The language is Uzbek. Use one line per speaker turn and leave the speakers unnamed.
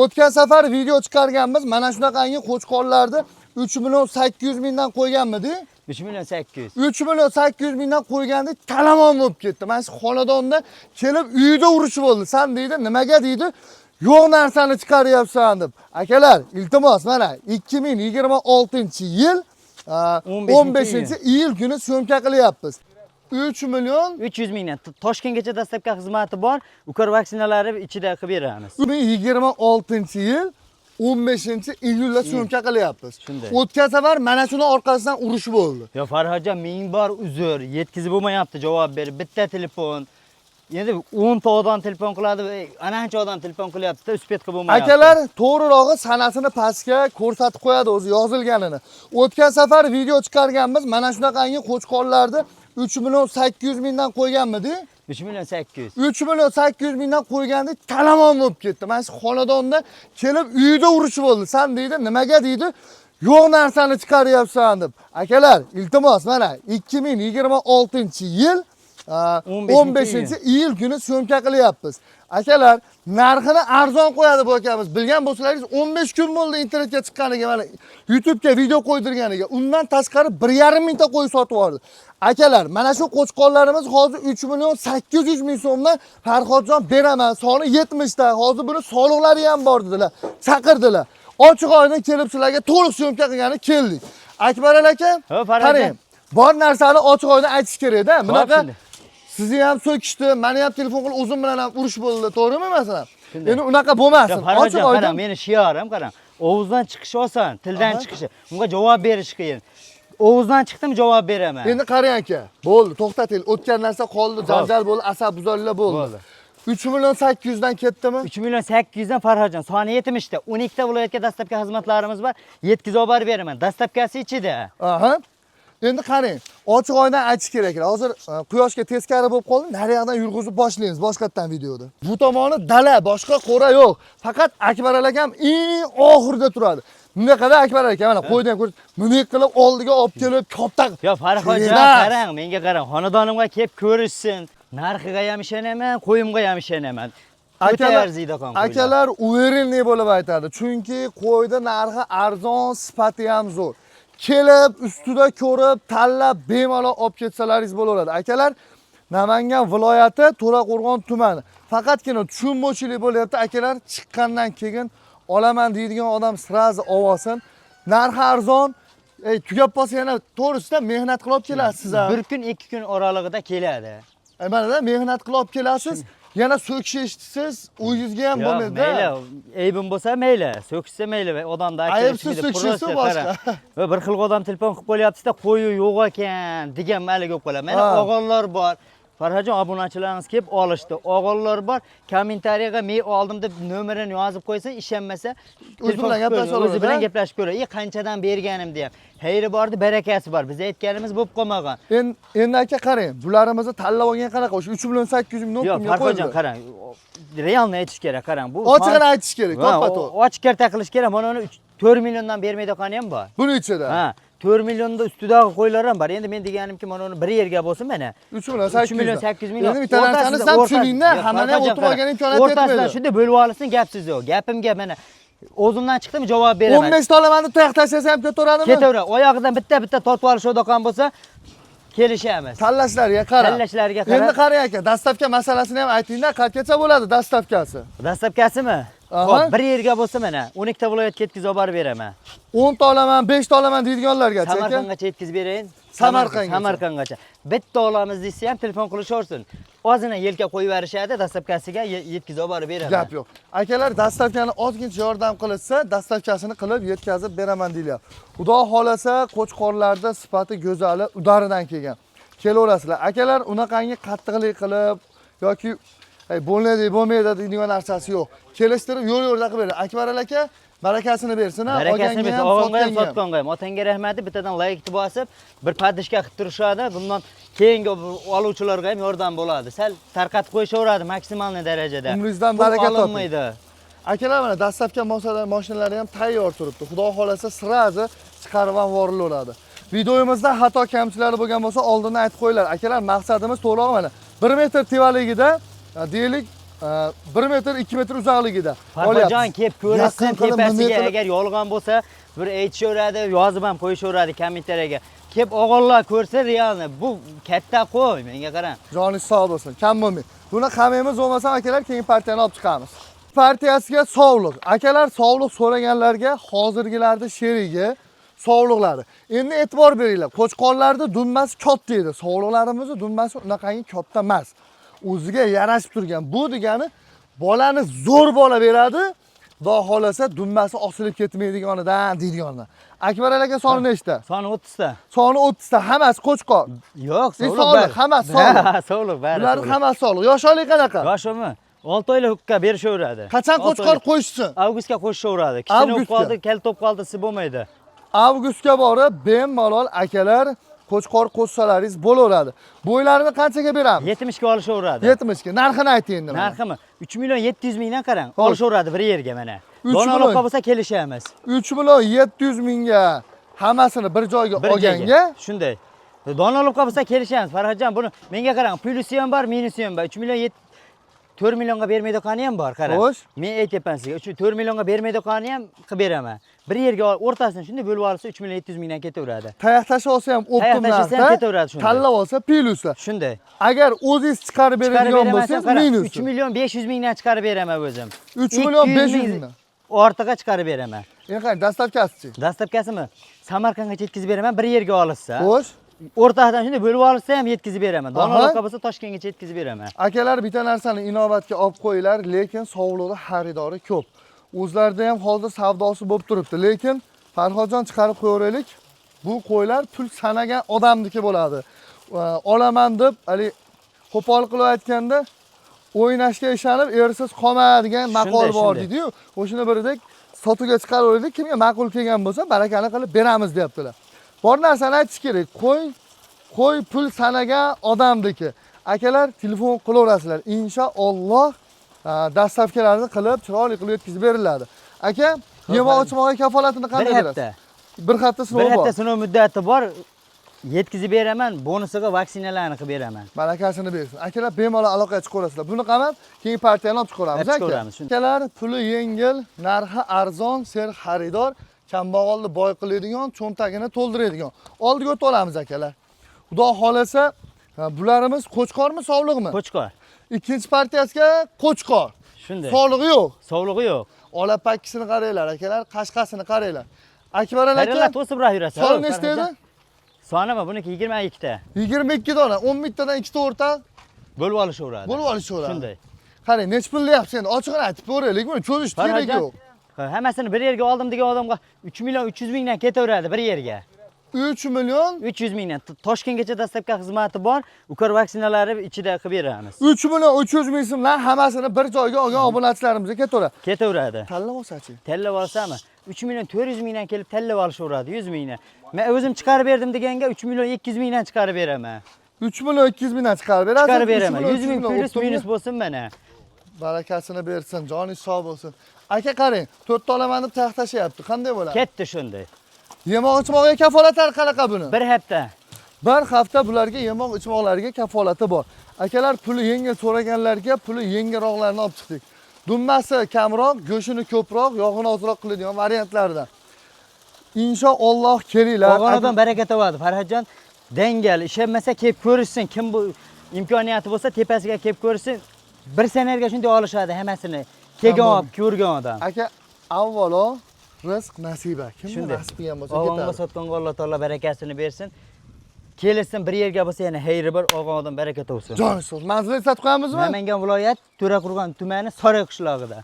O'tgan safar video chiqarganmiz. Mana shunaqangi qo'chqorlarni 3 million 800 mingdan qo'yganmidik.
3 million 800.
3 million 800 mingdan qo'yganda talamon bo'lib ketdi. Mana shu xonadonda kelib uyida urush bo'ldi. San deydi, nimaga deydi, yo'q narsani chiqaryapsan deb. Akalar, iltimos, mana 2026-yil
15
15-iyul kuni syomka qilyapmiz. 3 million
300 mingdan Toshkentgacha доставка xizmati bor. Ukol vaksinalari ichida qilib beramiz.
2026-yil 15-iyulda syomka qilyapmiz.
Shunday.
O'tgan safar mana shuni orqasidan urush bo'ldi.
Yo Farhodjon, ming bor uzr, yetkazib bo'lmayapti javob berib. Bitta telefon. Endi 10 ta odam telefon qiladi, anancha odam telefon qilyapti-da, успеть qilib bo'lmayapti.
Akalar, to'g'rirog'i sanasini pastga ko'rsatib qo'yadi o'zi yozilganini. O'tgan safar video chiqarganmiz. Mana shunaqangi qo'chqorlarni 3 million 800 mingdan qo'yganmidik.
3 million 800.
3 million 800 mingdan qo'yganda talamon bo'lib ketdi. Mana shu xonadonda kelib uyida urush bo'ldi. San deydi, nimaga deydi, yo'q narsani chiqaryapsan deb. Akalar, iltimos, mana 2026-yil 15-iyul kuni syomka qilyapmiz. Akalar, narxini arzon qo'yadi bu akamiz. Bilgan bo'lsalaringiz 15 kun bo'ldi internetga chiqqaniga, mana YouTube'ga video qo'ydirganiga. Undan tashqari 1,5 mingta qo'y sotib yubordi. Akalar, mana shu qo'chqorlarimiz hozir 3 million 800 ming so'mdan Farhodjon beraman. Soni 70 ta. Hozir buni soliqlari ham bor dedilar. Chaqirdilar. Ochiq oydin kelib sizlarga to'liq syomka qilgani keldik. Akbar aka,
Ha, Farhodjon.
qarang. Bor narsani ochiq oydin aytish kerak-da. Bunaqa
shunday.
sizni ham so'kishdi, meni ham telefon qilib o'zim bilan ham urush bo'ldi, to'g'rimi masalan?
Shunday.
Endi unaqa
Yo
bo'lmasin. Ochiq
Farhodjon, qarang,
oydin.
meni shiorim qarang. Og'izdan chiqishi oson, tildan chiqishi. Unga javob berish qiyin. Og'izdan chiqdim, javob beraman.
Endi qarang aka, bo'ldi, to'xtating. O'tgan narsa qoldi, janjal bo'ldi, asab buzarlar bo'ldi.
Bo'ldi.
3 million 800 dan ketdimi?
3 million 800 dan Farhodjon, soni 70 ta. 12 ta viloyatga доставка xizmatlarimiz bor. Yetkazib olib borib beraman. Доставка si ichida.
Aha. Endi qarang, ochiq oydin aytish kerak. Hozir quyoshga teskari bo'lib qoldi, nariyoqdan yurg'izib boshlaymiz boshqatdan videoda. Bu tomoni dala, boshqa qo'ra yo'q. Faqat Akbar akam eng oxirida turadi. Bunaqada Akbar aka mana qo'ydan ham ko'rs, bunday qilib oldiga olib kelib katta.
Yo Farhodjon,
Kerak.
Qarang, menga qarang. Xonadonimga kelib ko'rishsin. Narxiga ham ishonaman, qo'yimga ham ishonaman. O'ta arziydi qon qo'ylar.
Akalar уверенный bo'lib aytadi. Chunki qo'yda narxi arzon, sifati ham zo'r. Kelib ustida ko'rib, tanlab bemalol olib ketsalaringiz bo'laveradi. Akalar, Namangan viloyati To'raqo'rg'on tumani. Faqatgina tushunmovchilik bo'lyapti. Akalar, chiqqandan keyin olaman deydigan odam сразу olsin. Narxi arzon. Ey, tugab qolsa yana to'g'risida mehnat qilib olib kelasiz ham.
Bir kun, 2 kun oralig'ida keladi.
Mana mehnat qilib olib kelasiz. Yana so'kish eshitasiz, o'zingizga ham
Yo'q,
bo'lmaydi.
mayli, aybim bo'lsa mayli, so'kishsa mayli, odamda
Aybsiz so'kishsa boshqa.
Va bir xil odam telefon qilib qo'yapti-da, qo'yi yo'q ekan degan mali bo'lib qoladi. Mana o'g'illar bor. Farhodjon, obunachilarimiz kelib olishdi. O'g'illar bor, kommentariyaga men oldim deb nomerini yozib qo'ysa, ishonmasa
O'zi
telefon
bilan
qilib
gaplashib
ko'ring, o'zi
oladi,
bilan
ha?
gaplashib ko'ring. E, qanchadan berganim deyam. Xayri bordi, barakasi bor. Biz aytganimiz bo'lib qolmagan.
Endi aka qarang, bularimizni tanlab olgan qanaqa? O'sha 3 million 800 ming
Yo'q,
noktumga
Farhodjon,
qo'yildi.
qarang. Realni aytish kerak, qarang. Bu
Ochig'ini aytish kerak,
Ha,
to'ppa-to'g'ri.
Ochiq karta qilish kerak. Mana uni 4 milliondan bermaydigan ham bor.
Buni ichida.
Ha, 4 millionda ustidagi qo'ylar ham bor. Endi men deganimki, mana uni bir yerga bo'lsin mana.
3 million 800.
3 million 800 ming.
Endi bitta narsani siz ham tushuningda, hammani ham o'tib olgan imkoniyat
O'rtasidan
yetmaydi.
shunday bo'lib olsin, gapsiz yo'q. Gapimga mana o'zimdan chiqdim, javob beraman.
15 ta olaman deb tayoq tashlasa ham ketaveradimi?
Ketaveradi. Oyog'idan bitta-bitta tortib olish odoqon bo'lsa, kelishamiz.
Tanlashlariga qarab.
Tanlashlariga qarab.
Endi qarang aka, доставка masalasini ham aytingda, qayergacha bo'ladi доставка si?
Доставка simi?
Aha.
Xo'p, bir yerga bo'lsa mana 12 ta viloyatga yetkazib olib borib beraman.
10 ta olaman, 5 ta olaman deydiganlargacha aka.
Samarqandgacha yetkazib berayin.
Samarqandgacha.
Samarqandgacha. Bitta olamiz desa ham telefon qilishaversin. Ozgina yelka qo'yib yuborishadi, доставка siga yetkazib olib borib beraman.
Gap yo'q. Akalar, доставка ni ozgincha yordam qilishsa, доставка sini qilib yetkazib beraman deyilyapti. Xudo xolasa, qo'chqorlarda sifati go'zali udaridan kelgan. Kelaverasizlar. Akalar, unaqangi qattiqlik qilib yoki "Ey, bo'lmaydi, bo'lmaydi" deydigan narsasi yo'q. Kelishtirib yo'l yo'lda qilib beradi. Akbar aka barakasini bersin, ha,
Barakasini
olganga
bersin,
ham,
olganga ham,
sotganga ham.
sotganga ham. Otangga rahmati, bittadan laykni bosib, bir поддержка qilib turishadi. Bundan keyingi oluvchilarga ham yordam bo'ladi. Sal tarqatib qo'yishaveradi maksimalniy darajada.
Umringizdan
Pul
baraka toping.
olinmaydi.
Akalar, mana доставка mashinalari ham tayyor turibdi. Xudo xolasa сразу chiqarib ham yuborilaveradi. Videomizda xato kamchiliklari bo'lgan bo'lsa, oldindan aytib qo'yinglar. Akalar, maqsadimiz to'g'rirog'i mana 1 metr tevaligida deylik. 1 metr 2 metr uzoqligida.
Farhodjon kelib ko'rsin
Yaqin qilib,
tepasiga
bunday qilib-
agar yolg'on bo'lsa bir aytishaveradi, yozib ham qo'yishaveradi kommentariyaga. Kelib o'g'illar ko'rsa realni bu katta qo'y, menga qarang.
Joningiz sog' bo'lsin, kam bo'lmang. Buni qamaymiz bo'lmasa akalar, keyin partiyani olib chiqamiz. Partiyasiga sovliq. Akalar sovliq so'raganlarga hozirgilarda sherigi sovliqlari. Endi e'tibor beringlar. Qo'chqorlarda dumbasi katta edi. Sovliqlarimizni dumbasi unaqangi katta emas. O'ziga yarashib turgan. Bu degani bolani zo'r bola beradi. Xudo xolasa dumbasi osilib ketmaydiganidan deydiganidan. Akbar aka soni nechta?
Soni 30 ta.
Soni 30 ta, hammasi qo'chqor.
Yo'q, sovliq
sog'liq,
bari.
Hammasi sog'liq.
Ha, sovliq bari.
Bularning
Sovliq.
hammasi sog'liq. Yoshlik qanaqa?
Yoshimi? 6 oylikka berishaveradi.
Qachon
Olti
qo'chqor
oylik.
qo'yishsin?
Avgustga qo'shishaveradi. Kichkina bo'lib
Avgustga.
qoldi, kalta bo'lib qoldi, desa bo'lmaydi.
Avgustga borib bemalol akalar qo'chqor qo'shsalaringiz bo'laveradi. Bo'ylarini qanchaga beramiz?
70 ga olishaveradi.
70 ga. Narxini ayting endi mana.
Narximi? 3 million 700 mingdan qarang.
Xo'sh.
Olishaveradi bir yerga mana.
Uch
Dona
million.
aloqa bo'lsa kelishamiz.
3 million 700 mingga hammasini bir joyga
Bir
olganga
joyga. Shunday. Dona aloqa bo'lsa kelishamiz. Farhodjon, buni menga qarang, plusi ham bor, minusi ham bor. 3 million 4 millionga bermaydigani ham bor, qarang.
Xo'sh.
Men aytyapman sizga, 3 4 millionga bermaydigani ham qilib beraman. Bir yerga o'rtasini shunday bo'lib olsa 3 million 700 mingdan ketaveradi.
Tayoq tashlab olsa ham
Tayoq
optim
tashlasa ham
narxda,
ketaveradi shunday.
Tanlab olsa plyusda.
Shunday.
Agar o'zingiz chiqarib
Chiqarib
beradigan
beraman,
bo'lsangiz
qarang,
minus.
3 million 500 mingdan chiqarib beraman o'zim.
3 million
200
500
ming
mingdan.
Ortig'a chiqarib beraman.
Endi qarang, dastavkasichi.
Dastavkasimi? Samarqandgacha yetkazib beraman, bir yerga olishsa.
Xo'sh.
O'rtadan shunday bo'lib olsa ham yetkazib beraman. Dona
Aha.
aloqa bo'lsa Toshkentgacha yetkazib beraman.
Akalar bitta narsani inobatga olib qo'yinglar, lekin sovliqda xaridori ko'p. O'zlarida ham hozir savdosi bo'lib turibdi, lekin Farhodjon chiqarib qo'yaveraylik. Bu qo'ylar pul sanagan odamniki bo'ladi. Olaman deb, hali qo'pol qilib aytganda o'ynashga ishonib ersiz qolma degan maqol
Shunday,
bor
shunday.
deydi-yu. O'shani biridek sotuvga chiqaraveraylik, kimga ma'qul kelgan bo'lsa barakani qilib beramiz deyaptilar. Bor narsani aytish kerak. Qo'y pul sanagan odamniki. Akalar telefon qilaverasizlar. Inshaalloh dastavkalarni qilib, chiroyli qilib yetkazib beriladi. Aka, yemoq ichmoqqa kafolatini
Bir
qanday
hafta.
berasiz? Bir hafta
Bir
sinov bor.
hafta sinov muddati bor. Yetkazib beraman, bonusiga vaksinalarni qilib beraman.
Barakasini bersin. Akalar bemalol aloqaga chiqaverasizlar. Buni qamab, keyin partiyani olib chiqaveramiz
Olib
aka.
chiqaveramiz, shunday.
Akalar puli yengil, narxi arzon, ser xaridor, kambag'alni boy qiladigan, cho'ntagini to'ldiradigan. Oldiga o'tib olamiz akalar. Xudo xolasa, bularimiz qo'chqormi, sovliqmi?
Qo'chqor.
Ikkinchi partiyasiga qo'chqor.
Shunday.
Sog'lig'i yo'q.
Sovlig'i yo'q.
Ola pakkisini qaranglar akalar, qashqasini qaranglar. Akbar aka,
Qaranglar, to'sibroq yurasiz.
soni nechta edi?
Sonimi? Buniki 22 ta.
22 dona, 10 tadan ikkita o'rta
Bo'lib olishaveradi.
bo'lib olishaveradi.
Shunday.
Qarang, necha pul deyapsiz endi? Ochig'ini aytib ko'raylik, buni cho'zish kerak
Farhodjon,
yo'q.
ha, hammasini bir yerga oldim degan odamga 3 million 300 mingdan ketaveradi bir yerga.
3 million
300 mingdan Toshkentgacha dastavka xizmati bor. Ukor vaksinalari ichida qilib beramiz.
3 million 300 ming so'mdan hammasini bir joyga olgan obunachilarimizga ketaveradi.
Ketaveradi.
Tanlab olsachi.
Tanlab olsami? 3 million 400 mingdan kelib tanlab olishaveradi 100 mingdan. Men o'zim chiqarib berdim deganga 3 million 200 mingdan chiqarib beraman.
3 million 200 mingdan chiqarib berasiz.
Chiqarib
3
beraman.
million
100 ming
300
plyus
o'ptimga.
minus bo'lsin mana.
Barakasini bersin, joningiz sog' bo'lsin. Aka qarang, to'rtta olaman deb taxt tashlayapti. Qanday bo'ladi?
Ketdi shunday.
Yemoq ichmoqga kafolatlari qanaqa buni?
Bir hafta.
Bir hafta bularga yemoq ichmoqlariga kafolati bor. Akalar puli yengil so'raganlarga puli yengilroqlarini olib chiqdik. Dumbasi kamroq, go'shtini ko'proq, yog'ini ozroq qiladigan variantlardan. Inshaalloh kelinglar.
Og'anadan baraka topadi. Farhodjon dangal, ishonmasa kelib ko'rishsin. Kim bu imkoniyati bo'lsa tepasiga kelib ko'rishsin. Bir sanaga shunday olishadi hammasini. Kelgan
Tamom.
olib ko'rgan odam.
Aka, avvalo rizq nasiba. Kimga
Shunday.
nasib qilgan bo'lsa
Og'onga
ketadi.
sotganga Alloh taolo barakasini bersin. Kelishsin bir yerga bo'lsa yana xayri bor, og'anadan baraka topsin.
Joningiz sog'. Manzilni eslatib qo'yamizmi?
Namangan viloyat To'raqo'rg'on tumani Saroy qishlog'ida.